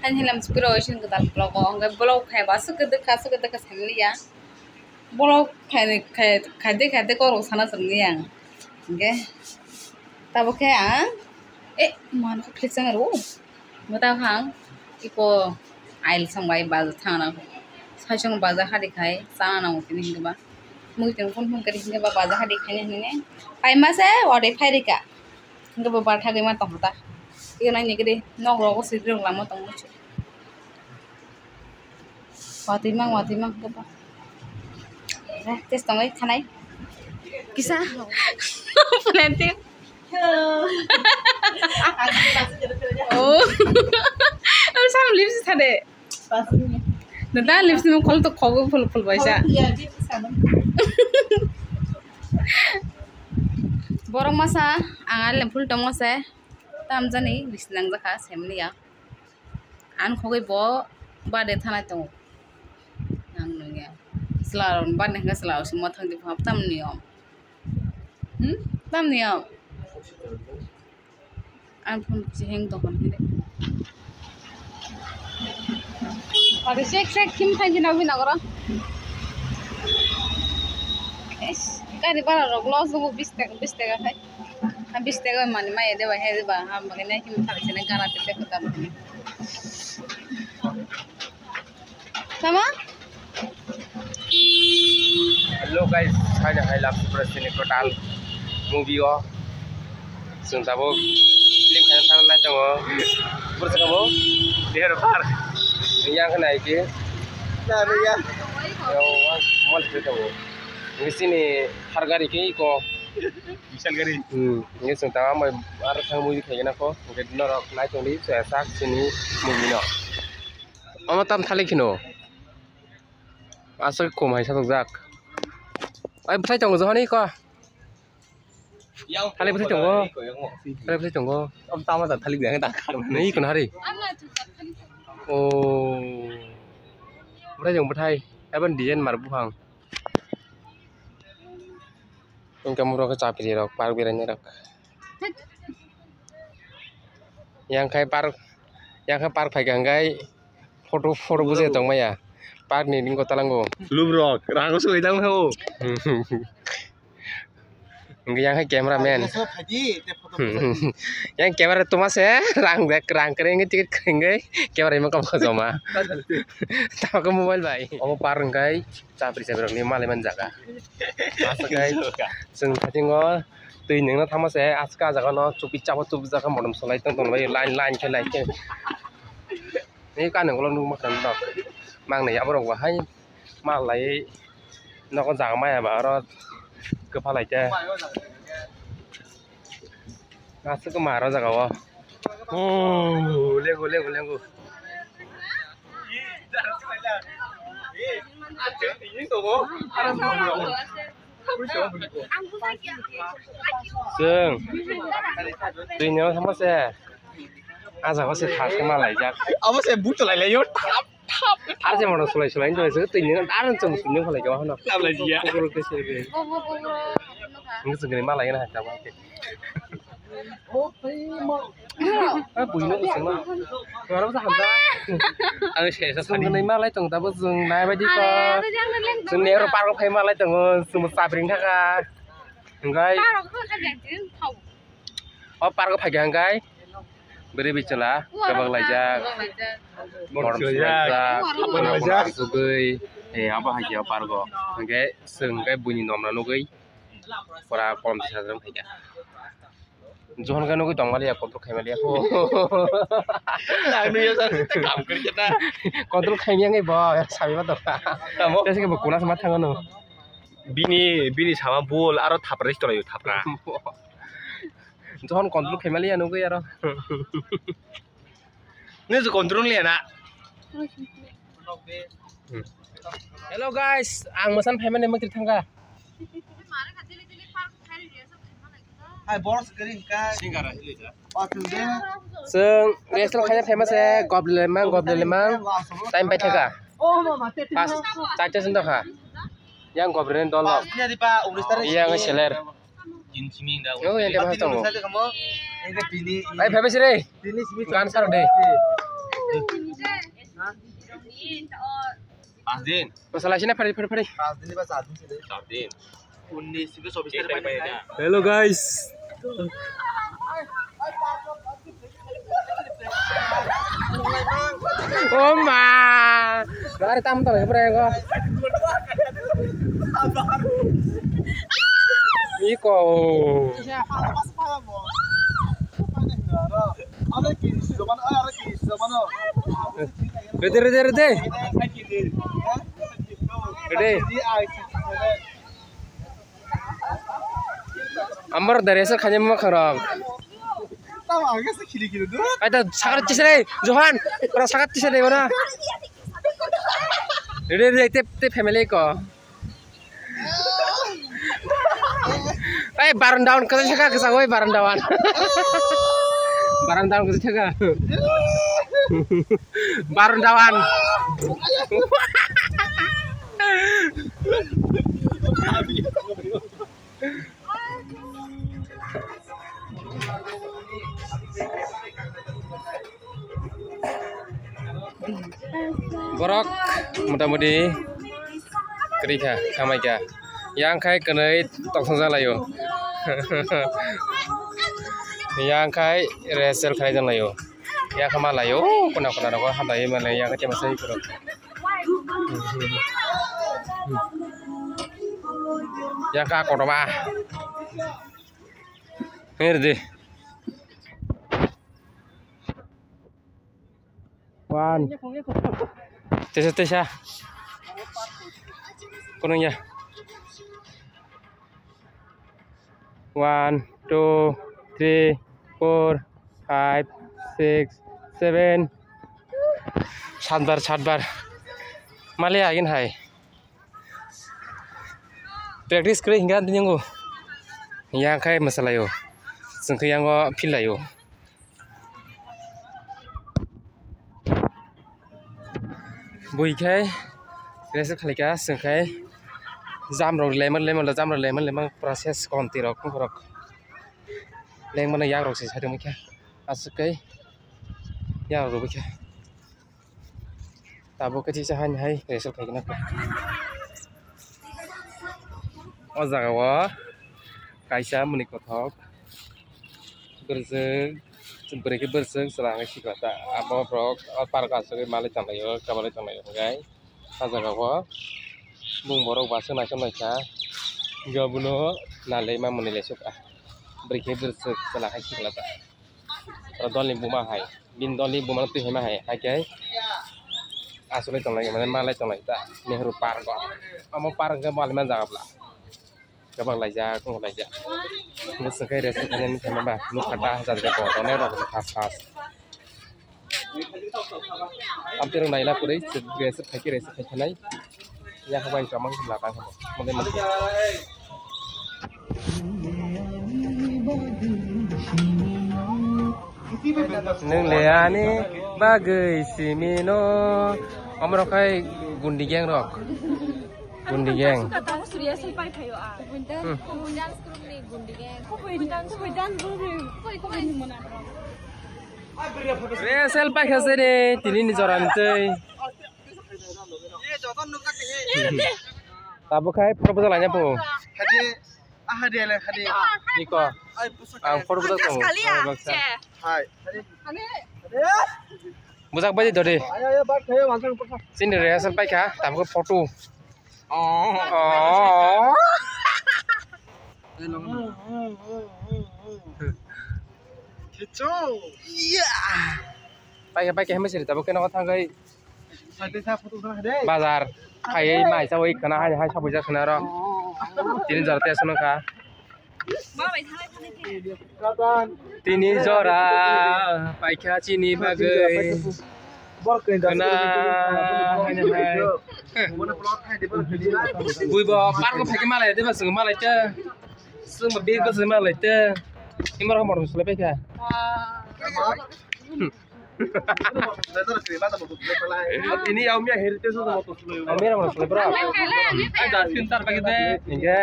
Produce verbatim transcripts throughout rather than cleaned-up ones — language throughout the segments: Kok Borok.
Ani hilam sipiro isin kwtal vlog o, hwnkhe vlog khai ba aswk kwdwkha, aswk kwdwkha sanliya. Vlog khai, khai, khaide, khaide korok sana chwngni ang. Hwnkhe tabuk khe ang, e, mano khe phlik chang ro. Mwta khang, iko ail song bai bazar thangna. Saisong bazar hadi khai, chana nango tini hwnkhe ba. Mui tong phone phone kari hwnkhe ba bazar hadi khai hwnkhe. Pai ma se, ode phai rika. Hwnkhe bo bar thagwi ma tongkha ta. Iko nai ni gede, nok rogo sitri rok lama tongma chu. Watwi mang, watwi mang, kebo. Eh, test tongwi khanai. Kisa. Plenty. Oh. Ang sam lips thade. Nada lips ni khol to khogo phul phul baisa. Borok masa ang alem phul tongma se. Tamjani lips nangjakha semliya. Ani khogwi bo birthday thanai tongo. Ang nungya. Chwla rok birthday hwnkhe chwla rok se mothang di phano tamni yom. Hmm? Tamni yom. Ang phone kisi hang tong hwn hede. Pare sek sek khim thang jina wi nagoro. Eish, gari bara rok los tongo bis taka, bis taka khai. Bis taka mani maya de bai hai de ba ham bagwi nai him thari sene gana tete kota bagwi. Tama? Hello guys, hai hai love super sini total movie o. Sung tabo film khaina thang nai tongo. Bur saka bo. Deher par. Yang kena iki. Nah, ya. Yo, mal itu tongo. Ini sini harga iki ko. Misal gari. Hmm, ini sung tama mai ar thang movie khaina ko. Oke, norok nai tongdi saya sak sini movie no. Omo tam thalik hino. Aswk kum hai satok jak. Ai bwthai tongo johoni ko. Thalik bwthai tongo. Thalik bwthai tongo. Om tama da thalik jang da khar. Nei kun hari. O. Bwthai jong bwthai. Eban design mar buphang. Income rok chapri rok park berai rok. Yang khai park, yang khai park phai kha hwnkhe photo, photo bujai tong maya. Park ni ring ko talango. Lub rok, rang ko soi dang ho. Hwnkhe yang khai camera man. Yang camera toma se, rang bag, rang kering, ticket kering, camera ima kam joma. Tama ko mobile bai. Omo park hwnkhe. Chapri chapri rokni malai man jaga. Aswk hai chwng thakingo twi nungna thangma se aswk ah jaga no chupi chabo chup jaga modom solai tong tong bai line line khe line khe. Ni kanwi ulo nukma khwna nok mangnai aborok bo hai mal lai nogo jaga maya ba oro kwpha lai khe. Aswk ma aro jaga o. Oh, lengo, lengo, lengo. Chwng. Twi nw thangma se. Ah jaga o se thas khe ma laijak. Abo se buto lai lai yo. Ar je mano sulai sulai wngtong se twi ni ar chwng sumni khalai khe hano. Tabla jiya. Kokoro khe se be. Bo, bo, bo, bo. Wngkhe chwng khe malai gana hai tabuk khe. Ah, buino bo chwngno. Aro bo hamjak. Ang se sa sani. Chwng khe malai tong tabuk chwng nai bai di ko. Are, are, are, are, chwng nero park o phai malai tongo chwng bo chapring thaka. Hwnkhe. Park o phai kha jang thau. O park o phaikha hwnkhe bwrwi bai chwla kwbang laijak, morom swlaijak, morom swlaijak, morom swgwi, eh, abo hai khe o park o. Hwnkhe chwng hwnkhe buini nomno nugwi pura kom sajagwi phaikha. Johon khe nugwi tongmaliya, control khaimaliya kho. Ang nugwi tong khe kam kwrwi khe ta. Control khaimya wngwi bo sabi ma tongkha. Tamo? Tei se bo kuna se ma thango no. Bini, bini sama bol aro thapra restaurant yo thapra. Johon control khaimaliya nugwi aro. Nini se control liya na. Hello guys, ang masan phaimani mukri thangka. Chwng restaurant khaina phaima se gob lemang, gob lemang. Time pai thaka. Pas, charta sini tongkha. Yang gob reni dol no. Yang seller. Oh, yang dia bahas tongo. Ai, phaima se re. Gan sar de. Pas din. Masalah sini, phari, phari, phari. Pas din ba char din sini. Char din. Unnis se chobis tarik pai na. Hello guys. Oh ma. Gari tam tam ya, bro. Iko. Rede, rede, rede. Rede. Amor dari asal kanya mama kharap. Aita sakat tisere, Johan. Ora sakat tisere mana? Rede, rede, te, te family ko. Ai, baron down kasa saka kasa, oi, baron down. Baron down kasa saka. Baron down. Borok motamoti kwrwi kha, khamai kha. Yang khai kwnwi toksong jak laio. Yang khai resel khlai jak laio. Yang kha ma laio, kuna kuna rogo hamlaiwi ma laio, yang kha chema sai kwrwi. Yang kha kotorma. Her de. One. Tesa, tesa. Kono ya. One, two, three, four, five, six, seven. Satbar, satbar. Mali agin hai. Practice kwrwi hinkhe tini yango. Yang khai mwsalaio. Chwng khe yango field laio. Bui khai rest khlaikha, chwng khai jam rok lemon lemon, jam rok lemon lemon, process konti rok, rok. Lengmano yak rok se sai tongkha. Aswk kai yak rok rwbaikha. Tabuk khe chisa haini hai result khaikhe nang. O jaga o kaisa mwnwi kothok bwrwswk, bwrwi khe bwrwswk chwla hwnwi sikla ta. Abo borok o park o asugwi malai tonglaio, kamalai tonglaio hwnkhe. O jaga o bung borok bwswk naisuk naikha, hwnkhe obono nalai ma mwnwi laisuk ah. Bwrwi khe bwrwswk chwla hai sikla ta. Oro dolni buma hai, bini dolni buma twi hai ma hai, hai khe aswk lai tonglai mane malai tonglai ta Nehru Park o. Omo park hwnkhe malai ma jaga bwla. Kwbang laijak, wng laijak. Bwswk khe rest khainani phaima ba nukha ta jat khe bo tongnai rok kha fast. Amtwi rok naina kwrwi rest khaikhe rest khaikhe nai. Yakho bai chamang la ta khe bo. Mode mode. Nwng le ani bagwi simino. Omorok khai gundi gang rok. Gundi gang. Hmm. Resel paikha se de, tini ni jora ni tei. Tabuk khai photo bwsa laina pho. Hadi, ah, hadi, hadi. Niko. Ai, bwsa ang photo bwsa tongo. Hai. Bwsak bai di dodi. Ayo, ayo, bat khayo, wansang bwsa. Chini rehearsal paikha, tabuk photo. Oh. Oh. Kicho. Yeah. Paikha, paikha, hemai siri tabuk khe nogo thangwi. Bazar khaiwi mai chawi khwna hai, hai sabuijak khwna oro. Tini jora tei aswk nokha. Tini jora paikha chini bagwi. Khwna hai hai. Buibo park o phaikhe malai de ba chwng malai te. Chwng ba big bwswk malai te. Imar hamar bwswk lai paikha. Tini yau miya heritage o moto sulai. Ami rong sulai bro. Ai da sin tar bagi de. Inge.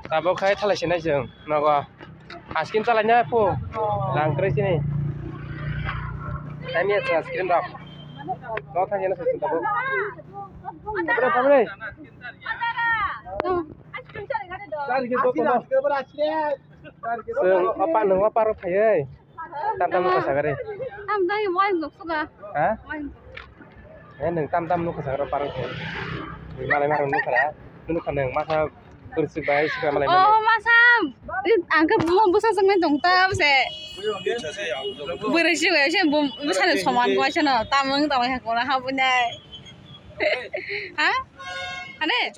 Tabuk khai thalai sinai jeng. Nogo. Askin chalai na pu. Rang kre sini. Ami ya askin rok. Kau thang yana sasing tabuk. Tabuk tabuk. Chwng opa nwng opa rok phaiwi. Tam tam nukha sagari. Tam dai wai nuk suga. Ha? Wai nuk. Eh, nwng tam tam nukha sagari opa rok phaiwi. Malai marok nukha ra. Nukha nwng masa. Kwrwswk bai sikha malai mani. Oh, masa. Ang khe buma bwsa swngwi tong ta se. Bwrwi si bai se bum-, bwsani soman bai se no. Tamung tamai hakuna habunai. Ha? Ane?